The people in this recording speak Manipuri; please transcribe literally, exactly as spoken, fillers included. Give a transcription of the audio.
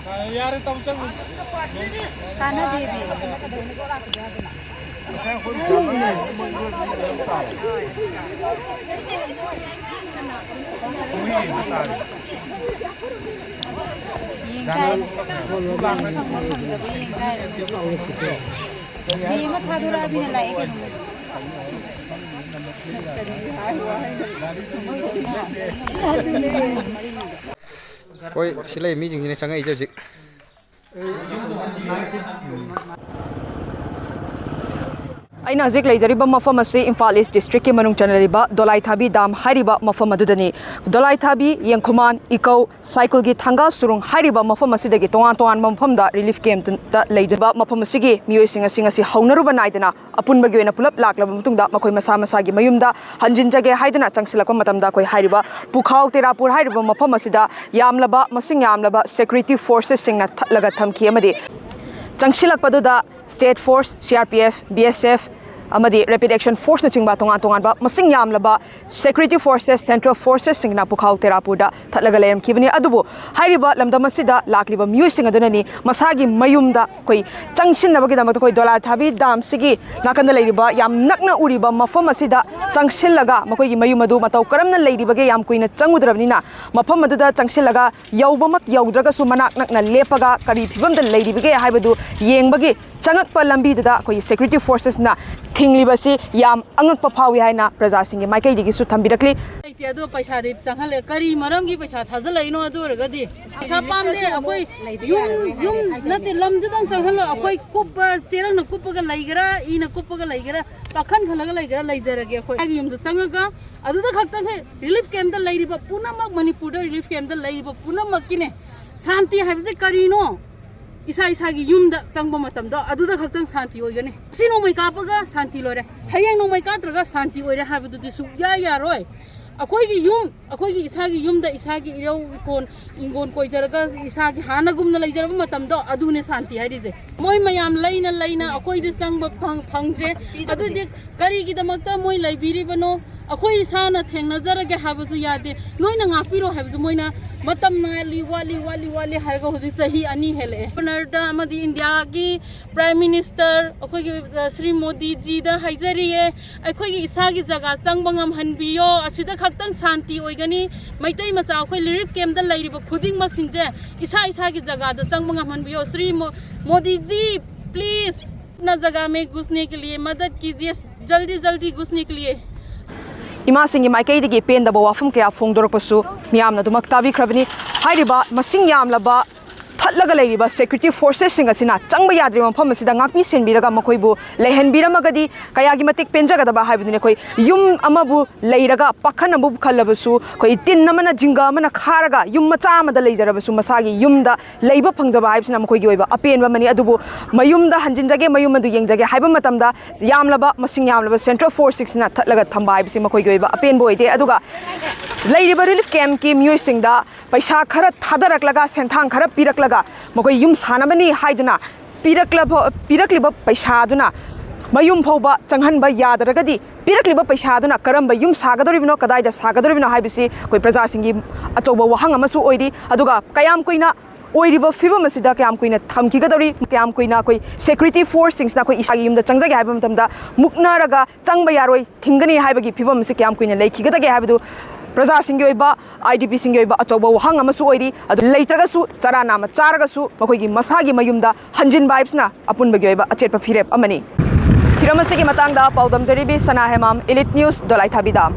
ꯌꯥꯔꯦ, ꯇꯧ ꯆꯠꯂꯨ꯫ ꯀꯥꯟꯅꯗꯦꯕꯤ꯫ ꯉꯁꯥꯏ ꯑꯩꯈꯣꯏ ꯃꯣꯏ ꯂꯣꯏ ꯇꯥꯔꯦ꯫ ꯌꯦꯡ ꯇꯥꯏ꯫ ꯐꯪꯕ ꯐꯪꯗꯕ ꯌꯦꯡ ꯇꯥꯏ꯫ ꯃꯤ ꯑꯃ ꯊꯥꯗꯣꯔꯛꯑꯕꯅꯤꯅ ꯂꯥꯛꯑꯦ ꯀꯩꯅꯣ꯫ ꯍꯣꯏ, ꯁꯤ ꯂꯩ ꯃꯤꯁꯤꯡꯁꯤꯅ ꯆꯪꯉꯛꯏꯁꯦ ꯍꯧꯖꯤꯛ꯫ ꯑꯩꯅ ꯍꯧꯖꯤꯛ ꯂꯩꯖꯔꯤꯕ ꯃꯐꯝ ꯑꯁꯤ ꯏꯝꯐꯥꯜ ꯏꯁ ꯗꯤꯁꯇ꯭ꯔꯤꯛꯀꯤ ꯃꯅꯨꯡ ꯆꯟꯖꯔꯤꯕ ꯗꯣꯂꯥꯏꯊꯥꯕꯤ ꯗꯥꯝ ꯍꯥꯏꯔꯤꯕ ꯃꯐꯝ ꯑꯗꯨꯗꯅꯤ꯫ ꯗꯣꯂꯥꯏꯊꯥꯕꯤ, ꯌꯦꯡꯈꯨꯃꯥꯟ, ꯏꯀꯧ, ꯁꯥꯏꯀꯨꯜꯒꯤ ꯊꯪꯒꯥꯜ ꯁꯨꯔꯨꯡ ꯍꯥꯏꯔꯤꯕ ꯃꯐꯝ ꯑꯁꯤꯗꯒꯤ ꯇꯣꯉꯥꯟ ꯇꯣꯉꯥꯟꯕ ꯃꯐꯝꯗ ꯔꯤꯂꯤꯐ ꯀꯦꯝꯞꯇ ꯂꯩꯔꯤꯕ ꯃꯐꯝ ꯑꯁꯤꯒꯤ ꯃꯤꯑꯣꯏꯁꯤꯡ ꯑꯁꯤ ꯉꯁꯤ ꯍꯧꯅꯔꯨꯕ ꯅꯥꯏꯗꯅ ꯑꯄꯨꯟꯕꯒꯤ ꯑꯣꯏꯅ ꯄꯨꯂꯞ ꯂꯥꯛꯂꯕ ꯃꯇꯨꯡꯗ ꯃꯈꯣꯏ ꯃꯁꯥ ꯃꯁꯥꯒꯤ ꯃꯌꯨꯝꯗ ꯍꯟꯖꯤꯟꯖꯒꯦ ꯍꯥꯏꯗꯨꯅ ꯆꯪꯁꯤꯜꯂꯛꯄ ꯃꯇꯝꯗ ꯑꯩꯈꯣꯏ ꯍꯥꯏꯔꯤꯕ ꯄꯨꯈꯥꯎ ꯇꯦꯔꯥꯄꯨꯔ ꯍꯥꯏꯔꯤꯕ ꯃꯐꯝ ꯑꯁꯤꯗ ꯌꯥꯝꯂꯕ, ꯃꯁꯤꯡ ꯌꯥꯝꯂꯕ ꯁꯦꯀ꯭ꯌꯨꯔꯤꯇꯤ ꯐꯣꯔꯁꯦꯁꯁꯤꯡꯅ ꯊꯠꯂꯒ ꯊꯝꯈꯤ ꯑꯃꯗꯤ ꯆꯪꯁꯤꯜꯂꯛꯄꯗꯨꯗ state force, C R P F, B S F ꯑꯃꯗꯤ ꯔꯦꯄꯤꯗ ꯑꯦꯛꯁꯟ ꯐꯣꯔꯁꯅꯆꯤꯡꯕ ꯇꯣꯉꯥꯟ ꯇꯣꯉꯥꯟꯕ ꯃꯁꯤꯡ ꯌꯥꯝꯂꯕ ꯁꯦꯀ꯭ꯌꯨꯔꯤꯇꯤ ꯐꯣꯔꯁꯦꯁ, ꯁꯦꯟꯇ꯭ꯔꯦꯜ ꯐꯣꯔꯁꯦꯁꯁꯤꯡꯅ ꯄꯨꯈꯥꯎ ꯇꯦꯔꯥꯄꯨꯔꯗ ꯊꯠꯂꯒ ꯂꯩꯔꯝꯈꯤꯕꯅꯤ꯫ ꯑꯗꯨꯕꯨ ꯍꯥꯏꯔꯤꯕ ꯂꯝꯗꯝ ꯑꯁꯤꯗ ꯂꯥꯛꯂꯤꯕ ꯃꯤꯑꯣꯏꯁꯤꯡ ꯑꯗꯨꯅꯅꯤ ꯃꯁꯥꯒꯤ ꯃꯌꯨꯝꯗ ꯑꯩꯈꯣꯏ ꯆꯪꯁꯤꯟꯅꯕꯒꯤꯗꯃꯛꯇ ꯑꯩꯈꯣꯏ ꯗꯣꯂꯥꯊꯥꯕꯤ ꯗꯥꯝꯁꯤꯒꯤ ꯅꯥꯀꯟꯗ ꯂꯩꯔꯤꯕ ꯌꯥꯝ ꯅꯛꯅ ꯎꯔꯤꯕ ꯃꯐꯝ ꯑꯁꯤꯗ ꯆꯪꯁꯤꯜꯂꯒ ꯃꯈꯣꯏꯒꯤ ꯃꯌꯨꯝ ꯑꯗꯨ ꯃꯇꯧ ꯀꯔꯝꯅ ꯂꯩꯔꯤꯕꯒꯦ ꯌꯥꯝ ꯀꯨꯏꯅ ꯆꯪꯉꯨꯗ꯭ꯔꯕꯅꯤꯅ ꯃꯐꯝ ꯑꯗꯨꯗ ꯆꯪꯁꯤꯜꯂꯒ ꯌꯧꯕꯃꯛ ꯌꯧꯗ꯭ꯔꯒꯁꯨ ꯃꯅꯥꯛ ꯅꯛꯅ ꯂꯦꯞꯄꯒ ꯀꯔꯤ ꯐꯤꯕꯝꯗ ꯂꯩꯔꯤꯕꯒꯦ ꯍꯥꯏꯕꯗꯨ ꯌꯦꯡꯕꯒꯤ ꯆꯪꯉꯛꯄ ꯂꯝꯕꯤꯗꯨꯗ ꯑꯩꯈꯣꯏꯒꯤ ꯁꯦꯀ꯭ꯌꯨꯔꯤꯇꯤ ꯐꯣꯔꯁꯦꯁꯅ ꯊꯤꯡꯂꯤꯕꯁꯤ ꯌꯥꯝ ꯑꯉꯛꯄ ꯐꯥꯎꯏ ꯍꯥꯏꯅ ꯄ꯭ꯔꯖꯥꯁꯤꯡꯒꯤ ꯃꯥꯏꯀꯩꯗꯒꯤꯁꯨ ꯊꯝꯕꯤꯔꯛꯂꯤ꯫ ꯂꯩꯇꯦ, ꯑꯗꯣ ꯄꯩꯁꯥꯗꯤ ꯆꯪꯍꯜꯂꯦ꯫ ꯀꯔꯤ ꯃꯔꯝꯒꯤ ꯄꯩꯁꯥ ꯊꯥꯖꯤꯜꯂꯛꯏꯅꯣ? ꯑꯗꯨ ꯑꯣꯏꯔꯒꯗꯤ ꯄꯩꯁꯥ ꯄꯥꯝꯗꯦ꯫ ꯑꯩꯈꯣꯏ ꯌꯨꯝ, ꯌꯨꯝ ꯅꯠꯇꯦ, ꯂꯝꯗꯨꯗꯪ ꯆꯪꯍꯜꯂꯣ꯫ ꯑꯩꯈꯣꯏ ꯀꯨꯞꯄ, ꯆꯦꯔꯪꯅ ꯀꯨꯞꯄꯒ ꯂꯩꯒꯦꯔꯥ, ꯏꯅ ꯀꯨꯞꯄꯒ ꯂꯩꯒꯦꯔꯥ, ꯄꯥꯈꯟ ꯈꯜꯂꯒ ꯂꯩꯒꯦꯔꯥ, ꯂꯩꯖꯔꯒꯦ꯫ ꯑꯩꯈꯣꯏ ꯑꯩꯒꯤ ꯌꯨꯝꯗ ꯆꯪꯉꯒ ꯑꯗꯨꯗ ꯈꯛꯇꯅꯦ ꯔꯤꯂꯤꯐ ꯀꯦꯝꯞꯇ ꯂꯩꯔꯤꯕ ꯄꯨꯝꯅꯃꯛ, ꯃꯅꯤꯄꯨꯔꯗ ꯔꯤꯂꯤꯐ ꯀꯦꯝꯞꯇ ꯂꯩꯔꯤꯕ ꯄꯨꯝꯅꯃꯛꯀꯤꯅꯦ꯫ ꯁꯥꯟꯇꯤ ꯍꯥꯏꯕꯁꯦ ꯀꯔꯤꯅꯣ? ꯏꯁꯥ ꯏꯁꯥꯒꯤ ꯌꯨꯝꯗ ꯆꯪꯕ ꯃꯇꯝꯗ ꯑꯗꯨꯗ ꯈꯛꯇꯪ ꯁꯥꯟꯇꯤ ꯑꯣꯏꯒꯅꯤ꯫ ꯁꯤ ꯅꯣꯡꯃꯩ ꯀꯥꯞꯄꯒ ꯁꯥꯟꯇꯤ ꯂꯣꯏꯔꯦ, ꯍꯌꯦꯡ ꯅꯣꯡꯃꯩ ꯀꯥꯞꯇ꯭ꯔꯒ ꯁꯥꯟꯇꯤ ꯑꯣꯏꯔꯦ ꯍꯥꯏꯕꯗꯨꯗꯤ ꯁꯨꯛꯌꯥ ꯌꯥꯔꯣꯏ꯫ ꯑꯩꯈꯣꯏꯒꯤ ꯌꯨꯝ, ꯑꯩꯈꯣꯏꯒꯤ ꯏꯁꯥꯒꯤ ꯌꯨꯝꯗ ꯏꯁꯥꯒꯤ ꯏꯔꯧ ꯏꯀꯣꯟ, ꯏꯪꯒꯣꯟ ꯀꯣꯏꯖꯔꯒ ꯏꯁꯥꯒꯤ ꯍꯥꯟꯅꯒꯨꯝꯅ ꯂꯩꯖꯔꯕ ꯃꯇꯝꯗꯣ, ꯑꯗꯨꯅꯦ ꯁꯥꯟꯇꯤ ꯍꯥꯏꯔꯤꯁꯦ꯫ ꯃꯣꯏ ꯃꯌꯥꯝ ꯂꯩꯅ ꯂꯩꯅ ꯑꯩꯈꯣꯏꯗ ꯆꯪꯕ ꯐꯪ-, ꯐꯪꯗ꯭ꯔꯦ꯫ ꯑꯗꯨꯗꯤ ꯀꯔꯤꯒꯤꯗꯃꯛꯇ ꯃꯣꯏ ꯂꯩꯕꯤꯔꯤꯕꯅꯣ? ꯑꯩꯈꯣꯏ ꯏꯁꯥꯅ ꯊꯦꯡꯅꯖꯔꯒꯦ ꯍꯥꯏꯕꯁꯨ ꯌꯥꯗꯦ꯫ ꯅꯣꯏꯅ ꯉꯥꯛꯄꯤꯔꯣ ꯍꯥꯏꯕꯁꯨ ꯃꯣꯏꯅ ꯃꯇꯝ ꯉꯥꯏꯜꯂꯤ, ꯋꯥꯠꯂꯤ, ꯋꯥꯠꯂꯤ, ꯋꯥꯠꯂꯤ ꯍꯥꯏꯔꯒ ꯍꯧꯖꯤꯛ ꯆꯍꯤ ꯑꯅꯤ ꯍꯦꯜꯂꯛꯑꯦ꯫ ꯒꯕꯔꯅꯔꯗ ꯑꯃꯗꯤ ꯏꯟꯗꯤꯌꯥꯒꯤ ꯄ꯭ꯔꯥꯏꯝ ꯃꯤꯅꯤꯁꯇꯔ ꯑꯩꯈꯣꯏꯒꯤ, ꯑ, ꯁ꯭ꯔꯤ ꯃꯣꯗꯤꯖꯤꯗ ꯍꯥꯏꯖꯔꯤꯌꯦ, ꯑꯩꯈꯣꯏꯒꯤ ꯏꯁꯥꯒꯤ ꯖꯒꯥ ꯆꯪꯕ ꯉꯝꯍꯟꯕꯤꯌꯣ, ꯑꯁꯤꯗ ꯈꯛꯇꯪ ꯁꯥꯟꯇꯤ ꯑꯣꯏꯒꯅꯤ꯫ ꯃꯩꯇꯩ ꯃꯆꯥ ꯑꯩꯈꯣꯏ ꯔꯤꯂꯤꯐ ꯀꯦꯝꯞꯇ ꯂꯩꯔꯤꯕ ꯈꯨꯗꯤꯡꯃꯛꯁꯤꯡꯁꯦ ꯏꯁꯥ ꯏꯁꯥꯒꯤ ꯖꯒꯥꯗ ꯆꯪꯕ ꯉꯝꯍꯟꯕꯤꯌꯣ꯫ ꯁ꯭ꯔꯤ ꯃꯣ-, ꯃꯣꯗꯤꯖꯤ, please, ꯅ ꯖꯒꯥ ꯃꯦ ꯘꯨꯁꯅꯦ ꯀꯦ ꯂꯤꯌꯦ ꯃꯗꯗ ꯀꯤꯖꯤꯌꯦ, ꯖꯜꯗꯤ ꯖꯜꯗꯤ ꯘꯨꯁꯅꯦ ꯀꯦ ꯂꯤꯌꯦ꯫ ꯏꯃꯥꯁꯤꯡꯒꯤ ꯃꯥꯏꯀꯩꯗꯒꯤ ꯄꯦꯟꯗꯕ ꯋꯥꯐꯝ ꯀꯌꯥ ꯐꯣꯡꯗꯣꯔꯛꯄꯁꯨ ꯃꯤꯌꯥꯝꯅ ꯑꯗꯨꯃꯛ ꯇꯥꯕꯤꯈ꯭ꯔꯕꯅꯤ꯫ ꯍꯥꯏꯔꯤꯕ ꯃꯁꯤꯡ ꯌꯥꯝꯂꯕ ꯊꯠꯂꯒ ꯂꯩꯔꯤꯕ ꯁꯦꯀ꯭ꯌꯨꯔꯤꯇꯤ ꯐꯣꯔꯁꯦꯁꯁꯤꯡ ꯑꯁꯤꯅ ꯆꯪꯕ ꯌꯥꯗ꯭ꯔꯤꯕ ꯃꯐꯝ ꯑꯁꯤꯗ ꯉꯥꯛꯄꯤ ꯁꯦꯟꯕꯤꯔꯒ ꯃꯈꯣꯏꯕꯨ ꯂꯩꯍꯟꯕꯤꯔꯝꯃꯒꯗꯤ ꯀꯌꯥꯒꯤ ꯃꯇꯤꯛ ꯄꯦꯟꯖꯒꯗꯕ ꯍꯥꯏꯕꯗꯨꯅꯤ꯫ ꯑꯩꯈꯣꯏ ꯌꯨꯝ ꯑꯃꯕꯨ ꯂꯩꯔꯒ ꯄꯥꯈꯟ ꯑꯃꯕꯨ ꯈꯜꯂꯕꯁꯨ, ꯑꯩꯈꯣꯏ ꯇꯤꯟ ꯑꯃꯅ ꯖꯤꯡꯒ ꯑꯃꯅ ꯈꯥꯔꯒ ꯌꯨꯝ ꯃꯆꯥ ꯑꯃꯗ ꯂꯩꯖꯔꯕꯁꯨ ꯃꯁꯥꯒꯤ ꯌꯨꯝꯗ ꯂꯩꯕ ꯐꯪꯖꯕ ꯍꯥꯏꯕꯁꯤꯅ ꯃꯈꯣꯏꯒꯤ ꯑꯣꯏꯕ ꯑꯄꯦꯟꯕ ꯑꯃꯅꯤ꯫ ꯑꯗꯨꯕꯨ ꯃꯌꯨꯝꯗ ꯍꯟꯖꯤꯟꯖꯒꯦ, ꯃꯌꯨꯝ ꯑꯗꯨ ꯌꯦꯡꯖꯒꯦ ꯍꯥꯏꯕ ꯃꯇꯝꯗ ꯌꯥꯝꯂꯕ, ꯃꯁꯤꯡ ꯌꯥꯝꯂꯕ ꯁꯦꯟꯇ꯭ꯔꯦꯜ ꯐꯣꯔꯁꯁꯤꯡꯁꯤꯅ ꯊꯠꯂꯒ ꯊꯝꯕ ꯍꯥꯏꯕꯁꯤ ꯃꯈꯣꯏꯒꯤ ꯑꯣꯏꯕ ꯑꯄꯦꯟꯕ ꯑꯣꯏꯗꯦ꯫ ꯑꯗꯨꯒ ꯂꯩꯔꯤꯕ ꯔꯤꯂꯤꯐ ꯀꯦꯝꯞꯀꯤ ꯃꯤꯑꯣꯏꯁꯤꯡꯗ ꯄꯩꯁꯥ ꯈꯔ ꯊꯥꯗꯔꯛꯂꯒ, ꯁꯦꯟꯊꯥꯡ ꯈꯔ ꯄꯤꯔꯛꯂꯒ ꯃꯈꯣꯏ ꯌꯨꯝ ꯁꯥꯅꯕꯅꯤ ꯍꯥꯏꯗꯨꯅ ꯄꯤꯔꯛꯂꯕ-, ꯄꯤꯔꯛꯂꯤꯕ ꯄꯩꯁꯥꯗꯨꯅ ꯃꯌꯨꯝ ꯐꯥꯎꯕ ꯆꯪꯍꯟꯕ ꯌꯥꯗ꯭ꯔꯒꯗꯤ, ꯄꯤꯔꯛꯂꯤꯕ ꯄꯩꯁꯥꯗꯨꯅ ꯀꯔꯝꯕ ꯌꯨꯝ ꯁꯥꯒꯗꯧꯔꯤꯕꯅꯣ, ꯀꯗꯥꯏꯗ ꯁꯥꯒꯗꯧꯔꯤꯕꯅꯣ ꯍꯥꯏꯕꯁꯤ ꯑꯩꯈꯣꯏ ꯄ꯭ꯔꯖꯥꯁꯤꯡꯒꯤ ꯑꯆꯧꯕ ꯋꯥꯍꯪ ꯑꯃꯁꯨ ꯑꯣꯏꯔꯤ꯫ ꯑꯗꯨꯒ ꯀꯌꯥꯝ ꯀꯨꯏꯅ ꯑꯣꯏꯔꯤꯕ ꯐꯤꯕꯝ ꯑꯁꯤꯗ ꯀꯌꯥꯝ ꯀꯨꯏꯅ ꯊꯝꯈꯤꯒꯗꯧꯔꯤ, ꯀꯌꯥꯝ ꯀꯨꯏꯅ ꯑꯩꯈꯣꯏ ꯁꯦꯀ꯭ꯌꯨꯔꯤꯇꯤ ꯐꯣꯔꯁꯁꯤꯡꯁꯤꯅ ꯑꯩꯈꯣꯏ ꯏꯁꯥꯒꯤ ꯌꯨꯝꯗ ꯆꯪꯖꯒꯦ ꯍꯥꯏꯕ ꯃꯇꯝꯗ ꯃꯨꯛꯅꯔꯒ ꯆꯪꯕ ꯌꯥꯔꯣꯏ, ꯊꯤꯡꯒꯅꯤ ꯍꯥꯏꯕꯒꯤ ꯐꯤꯕꯝ ꯑꯁꯤ ꯀꯌꯥꯝ ꯀꯨꯏꯅ ꯂꯩꯈꯤꯒꯗꯒꯦ ꯍꯥꯏꯕꯗꯨ ꯄ꯭ꯔꯖꯥꯁꯤꯡꯒꯤ ꯑꯣꯏꯕ, ꯑꯥꯏ ꯗꯤ ꯄꯤꯁꯤꯡꯒꯤ ꯑꯣꯏꯕ ꯑꯆꯧꯕ ꯋꯥꯍꯪ ꯑꯃꯁꯨ ꯑꯣꯏꯔꯤ꯫ ꯑꯗꯨ ꯂꯩꯇ꯭ꯔꯒꯁꯨ, ꯆꯔꯥ ꯅꯥꯝꯃ ꯆꯥꯔꯒꯁꯨ ꯃꯈꯣꯏꯒꯤ ꯃꯁꯥꯒꯤ ꯃꯌꯨꯝꯗ ꯍꯟꯖꯤꯟꯕ ꯍꯥꯏꯕꯁꯤꯅ ꯑꯄꯨꯟꯕꯒꯤ ꯑꯣꯏꯕ ꯑꯆꯦꯠꯄ ꯐꯤꯔꯦꯞ ꯑꯃꯅꯤ꯫ ꯍꯤꯔꯝ ꯑꯁꯤꯒꯤ ꯃꯇꯥꯡꯗ ꯄꯥꯎꯗꯝꯖꯔꯤꯕꯤ ꯁꯅꯥ ꯍꯦꯃꯥꯝ, Elite News, ꯗꯣꯂꯥꯏꯊꯥꯕꯤꯗ꯫